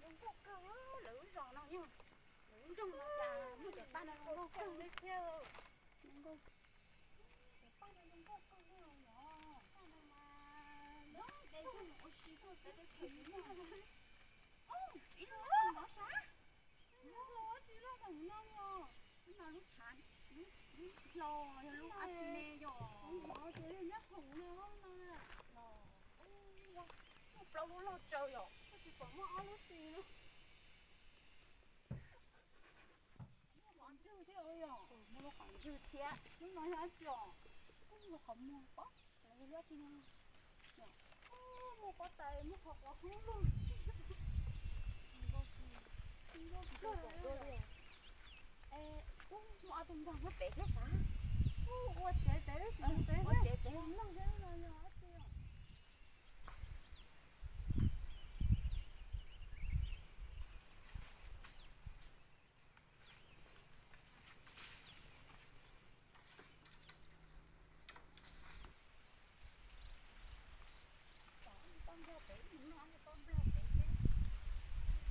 Nkauj kawg lawv lub zos no yog, lawv lub nroog no cas muaj cov paj no zoo nkauj kawg li thiab. Cov paj no zoo nkauj kawg li os. Paj no mas lawv de tuaj mus ua si tuaj xwb, ib lub no sav. Lub tsis lub no no, lub no lub tshav, lub hlau yog lub ab tsi ne yog. Ces nyob khoom no no. Muaj plaub lub loj tsawv yom, koj tsis pom muaj ob lub xis no. Muaj qhov ntswg thiab os yom, muaj lub qhov ntswg thiab. Lub no yog dab tsi os? Lub qhov muag pob, lub ab tsi no. Muaj pob tais, muaj qhov quav kub lug. Muaj ob tug npog nyob pem thiab sav. Ua tsev pem, ua tsev pem mloog thiab no yog dab tsi os? Poj nplog pem, poj nplog pem,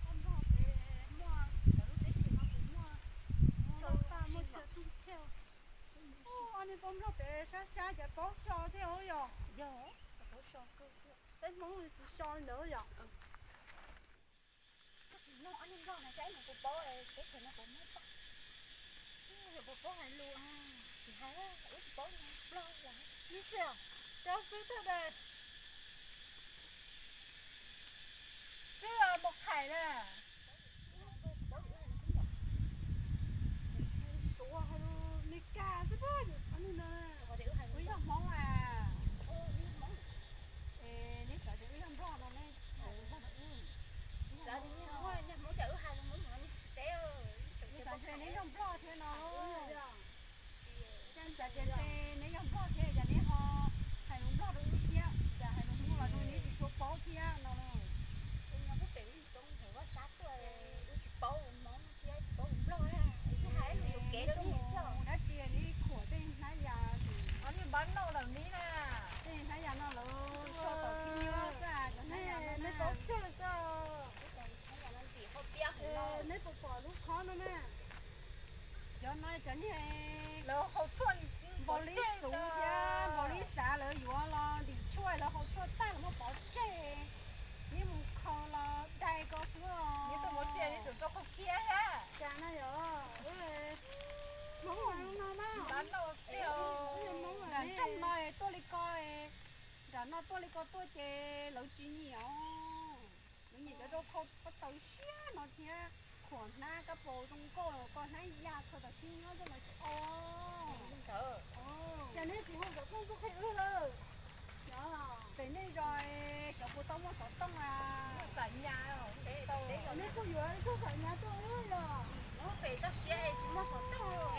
poj nplog pem muaj, lawv lub teb chaws no puas muaj chaw, muaj chaw tij chaw. Ob niag poj nplog pem sab sab cas paub so thiab yog? Yog, paub so kawg thiab. Peb Hmoob tsis so li ntawd yom? Tab sis no ob niag nplog no cas ib no puas paub teb chaws no puas muaj paj, puas paub hais lus, tsis hais, wb tsis paub nplog lawm. Ib xwb, cov xwb thawj das xwb mus qhais na. Suav hais lus Meskas xwb, wb yog Hmoob a. Es neb xav tias wb yog nplog no ne, nplog no wb, xav tias neb yog nplog thiab no. Cas xav tias neb yog nplog thiab cas neb ho hais lus nplog rau wb thiab, cas hais lus Hmoob los rau neb tsis tshua paub thiab no. Nyob pem lub roob ntawm vaj sab tuaj, wb tsis paub Hmoob thiab tsis paub nplog, wb hais lus yuam kev rau neb xwb. Dab tsi neb khuam tej hnab yas, ob niag npab noj ntawm neb na, tej hnab yas no lawv so tom khib nyiab xwb, cov hnab yas no neb paub tsawg xwb. Neb puas pom lub khob no na? Cov no cov niag lawv haus tshuaj, npaum li xav, npaum li xav lawv yuav los ntim tshuaj, lawv haus tshuaj tag lawv muab pov tseg, neb mus khaws los dai ko xwb os. Neb tuaj mus sia neb tsum rau qhov kiag thiab. Cas no yog Hmoob no na, nram nroog no tuaj li ko, nram no tuaj li ko tuaj ces lawv tsis nyiam os. Lawv nyiam cov rau khau pob taws siab no thiab, khuam hnab kab paus zoo nkauj, koj hnab yas khaws tom khib nyob coj los tsis o. Cas neb tsis hu xov tooj tuaj qhia wb lawm? Pem nej zos cov puas tau muaj xov tooj a? Neb kuj yuav ib tug xam nyas tuaj wb yog? Pem toj siab tsis muaj xov tooj,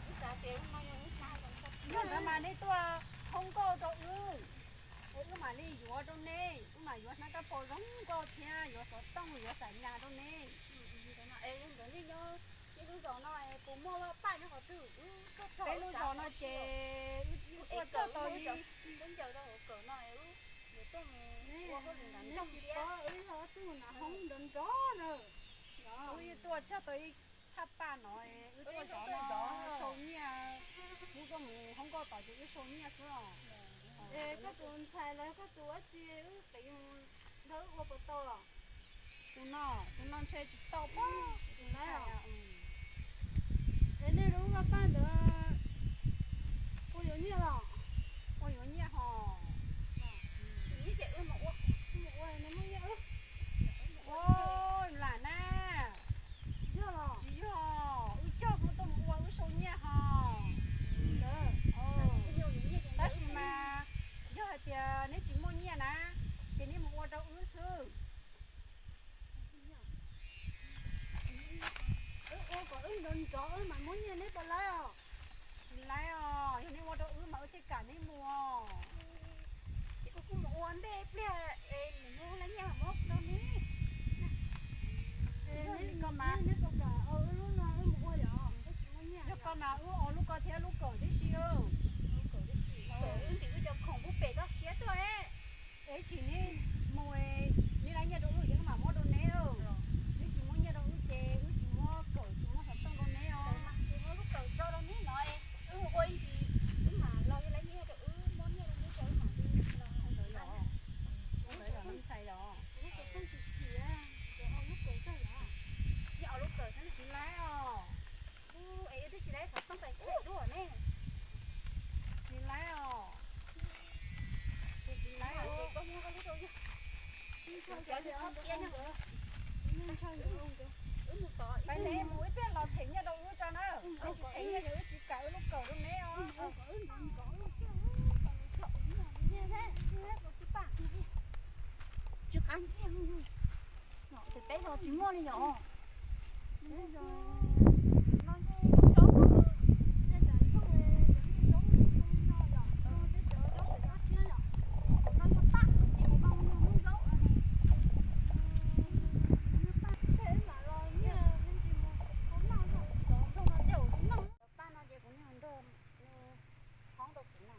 wb xav tias no yog wb hnab zoo nkauj. Yog ntawd mas nej tuaj hoob nkauj rau wb, es wb mam li yuav rau nej, wb mam yuav hnab kab paus zoo nkauj thiab yuav xov tooj yuav xam nyas rau nej. Yog ntawd nej nyob, nej lub zos no puas muaj paj nyob qhov twg? Peb lub zos no ces wb tuaj txog tau ib, wb tsis paub wb yog ob tug nas hoob nrov nrov na. Wb tuaj txog tau ib thaj paj no, wb tuaj zov no, sau nyiaj, wb tuaj mus hoob nkauj tod ces wb sau nyiaj xwb os. Es koj tus ntxhais los koj tus dab tsi wb qiv mus nrog wb ua puas tau? Tus no, tus no ntshe tsis tau pob. Es nej lub vaj paj ntawd ua yuav nyiaj los? Ua yuav nyiaj hos. Ua lam na. Tsis yog, wb coj tuaj mus ua wb sau nyiaj hos. Tab sis mas yog hais tias neb tsis muaj nyiaj na, ces neb mus ua rau wb xwb. Wb ua kom wb nrov nrov wb mam muab nyiaj neb puas laib os? Tsis laib os, yog neb ua rau wb mas wb thiaj kam neb mus os. Ces kuv kuj mus ua ntej pliag es nws mus laib nyiaj muab rau neb. Yog li ko mas, neb puas kam wb lub no wb mus ua yom? Yog ko mas wb ua lub ko thiab lub kawm tib si. Wb ntim wb cov khoom pub pem toj siab tuaj. Es ib chim neb mus, neb laib nyiaj rau wb ces wb mam muab rau neb. Tsis laib os. Es twb tsis laib xov tooj pais khaws duab ne. Tsis laib os. Tsis laib os. Koj muab koj lub rau yog. Pais ne mus ib pliag los them nyiaj rau wb tso na. Wb tsis them nyiaj ces wb tsis kam wb lub kawm rau neb os. Tsis qab ntxiag. Tus peb los tsis muaj li yom. Paj no ces kuv niag nrog hoob rau kuv na.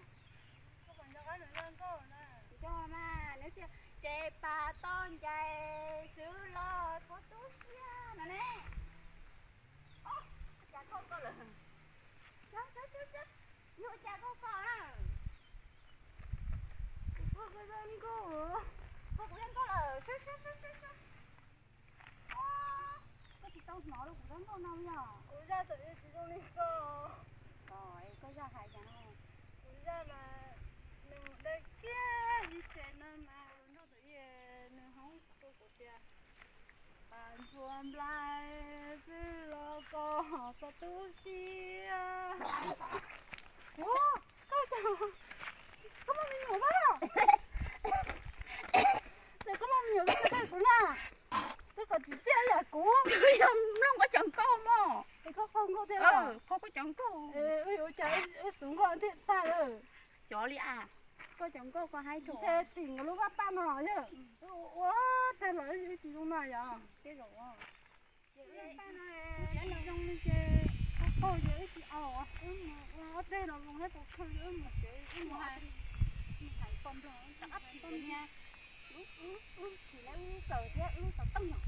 Nco mas nws tias ces pas toj ncais xwb los txhob tu siab no ne. Cas koj koj lawm. Sab sab sab sab. Yog cas koj koj na. Koj koj zaj nkauj. Koj kuv zaj nkauj lawm sab sab sab sab sab. Koj tsis tau hnov rau kuv zaj nkauj no yog? Kuv zaj txawm tsis zoo li koj. Koj zaj hais cas no? Kuv zaj mas nws mus dai kiag ib tsev no mas nrog txawm nws hoob rau kuv tias pas ntxhua nplai xwb los koj txhob tu siab. Ua, koj cas koj muaj me nyuam mas? Ces koj muaj me nyuam koj tsis qhia kuv na. Koj kom txiv txiaj yam kuv yog mloog koj cov nkauj mog. Es koj qaug nkauj thiab los? Qaug koj cov nkauj. Wb yuav ua cas wb xub nkauj thiaj tag lawm. Cov li a. Koj cov nkauj koj haib rau ntshe tim nkawd lub vaj paj no yog. Ua tag los wb tsis zoo no yog. Tej zaum vaj paj no zoo li ces qaug ces wb tsis au, wb mus ua ob teg los zoo thiab, tau kawg wb mus tsev, wb mus hais, mus hais poj nplog rov qab phim nia. Wb phim lawv wb kawm thiab wb xov tooj yom.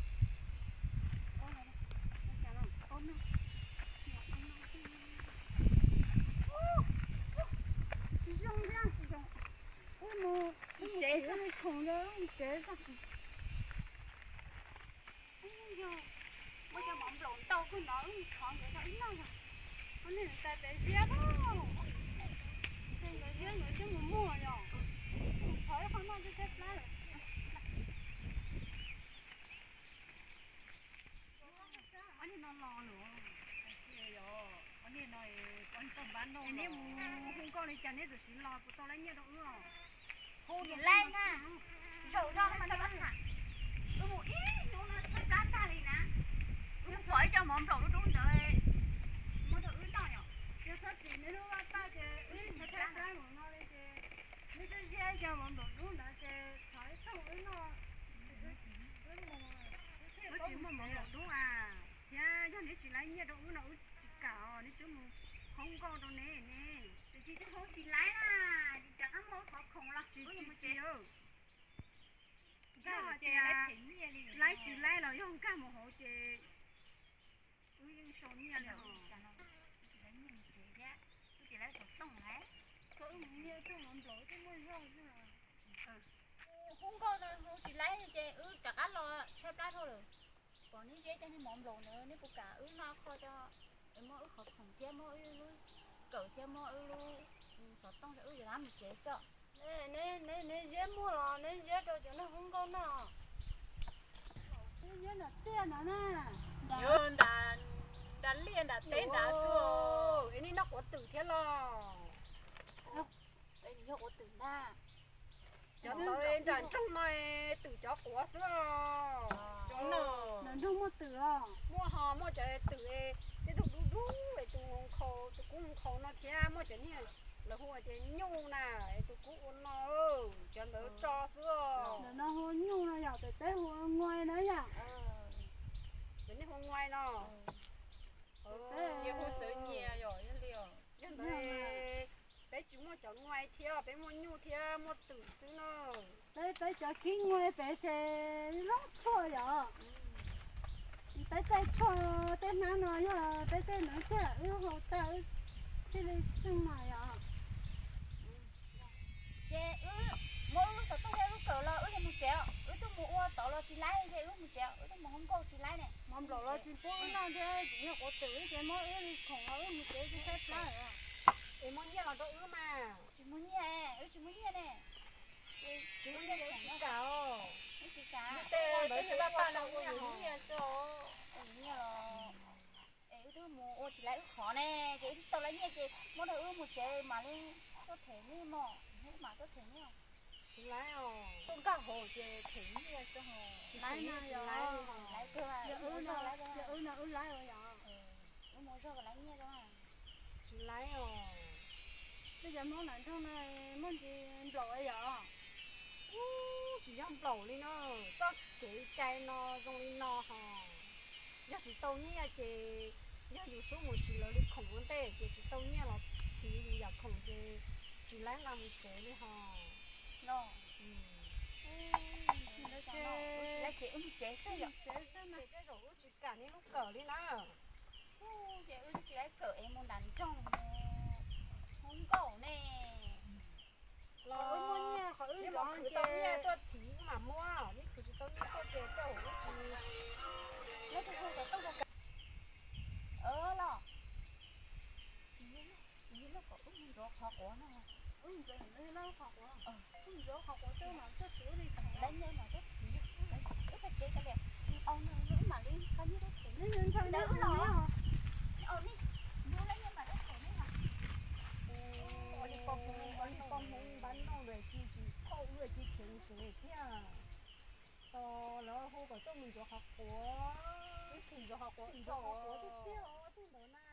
Tsis zoo thiab, tsis zoo. Wb mus tsev xwb, khoom yog wb mus tsev xwb. Yog muaj cov mov nplaum ntau kawg no wb mus thov nkawd tau ib noj yog. Ua nej tais pem ziab, tais nkawd ziab nkawd twb mus muag yog. Mus thov ib qho noj twb tshaib plab lawm. Ob niag no los lawm. Ob niag no, ob niag tau npab noj. Neb mus hu nkauj li cas neb txawm siv los puas tau laib nyiaj rau wb os? Hu niam laib na, zaum zog mas neb tham. Wb mus ib hnub no tshaib plab tag li na. Wb mus thov ib co mov nplaum dub dub ntawd muab rau wb noj yom. Yog txhob tim neb lub vaj paj ces wb tshaib plab mus no li ces neb twb ziab ib co mov nplaum dub ntawd ces thov ib thooj wb noj. Wb tsis muaj mov nplaum dub a, thiab yog neb tsis laib nyiaj rau wb no wb tsis kam os, neb twb mus hoob nkauj rau neb ne. Tiam sis twb hoob tsis laib na, rov qab muab qhov khoom los tsis tsis tsis. Nkag hais tias laib tsis laib los yog nkag mus hauv ces wb yeej sau nyiaj li os. Wb tsis laib nyiaj mus tsev thiab, wb tsis laib xov tooj lawm. Koj wb mus nyiaj tuaj mov nplaum twb muaj zog xwb. Hoob nkauj no hoob tsis laib ces wb rov qab los tshaib plab dhau lawm. Pom neb ziab cov niag mov nplaum ntawd neb puas kam wb noj kho cov, muab wb qhov khoom thiab muab wb lub kawm thiab muab wb lub xov tooj, wb yuav rov qab mus tsev xwb. Neb ziab muag los neb ziab rau cov neeg hoob nkauj noj. Wb ziab nram tiaj no na. Yuav nram liaj nram teb nrad xwb. Es nej noj quav twm thiab los? Yog quav twm ntag. Cov ntawd nram nroog no twm cov quav xwb os. Nram nroog muaj twm los? Muaj ho, muaj cov twm tej tug dub dub es tus nkhaus, tus kub nkhaus no thiab muaj cov niag lawv hu tias nyuj na, es tus kub ua no, cov ntawd tso xwb os. Ntawm no hu nyuj no yom, pem peb hu nguai na yom. Cov nej hu nguai no. Ces hu txawv nyias yom, yog li os. Yog ntawd peb tsis muaj cov nguai thiab, peb muaj nyuj thiab muaj twm xwb na. Peb, peb cov kib nguai pem ces loob tshuaj yom. Peb tej tshuaj tej hnab no yog peb tej ntawd thiaj wb hu tag thiaj li txeeg mas yom. Ces wb muab wb lub xov tooj thiab wb kawm los wb yuav mus tsev, wb twb mus ua tod los Tsis laib ces wb mus tsev, wb twb mus hoob nkauj tsis laib ne. Mov nplaum los tsis pub wb noj thiab, tsis yog quav twm ces muab wb li khoom los wb mus tsev tsis saib plab lawm. Es muaj nyiaj los rau wb mas. Tsis muaj nyiaj, wb tsis muaj nyiaj ne. Tsis muaj nyiaj tsis kam os. Wb tsis kam. Tej lawv tej laj paj no ua nyiaj xwb os. Ua nyiaj los es wb twb mus ua tsis laib wb qhov ne, ces wb twb tau laib nyiaj ces muab rau wb mus tsev mam li tuaj them nej mog, wb mam tuaj them nej. Tsis laib os, tuaj nkag hauv ces them nyiaj xwb os. Tsis laib no yog, laib kawg, yog wb no wb laib os yog. Wb mus zog laib nyiaj. Tsis laib os. Tej cov Hmoob nram nroog no muaj ntsis nplaum yom? Ub, tsis yog nplaum li no, txoj kev cai no zoo li no hos. Yog tsis tau nyiaj ces, yog yus xub mus siv lawv li khoom ua ntej ces tsis tau nyiaj los siv yus yam khoom ces tsis laib nqa mus tsev li hos. No, laib ces wb mus tsev xwb yom. Tej zaum wb tsis kam nej lub kawm li na. Ces wb tsis laib kawm es mus nram nroog mus hoob nkauj ne. Los wb muaj nyiaj qhov wb los khwv tau nyiaj tuaj txhiv wb mam muab, nej khwv tsis tau nyiaj tuaj ces tej zaum wb tsis, nej twb hu kom tuaj mus kawm. Los, los kom wb mus ntxuav qhov quav no. Wb mus ntxuav qhov quav, wb mus ntxuav qhov quav tuaj mas tuaj txhiv li laib nyiaj mas tuaj txhiv, wb pab tsev kav liam, au no wb mam li qab nyiaj tuaj them nej ntag los. Au nej, ntxuav laib nyiaj mas tuaj them nej mas. Ua li pog hmoov, ua li pog hmoov npab noj lawm ces tsis kho wb ces khiav mus tsev thiab. Tos lawv hu kom tuaj mus ntxuav qhov quav, ntxuav qhov quav tiag tiag os, tej ntawd na.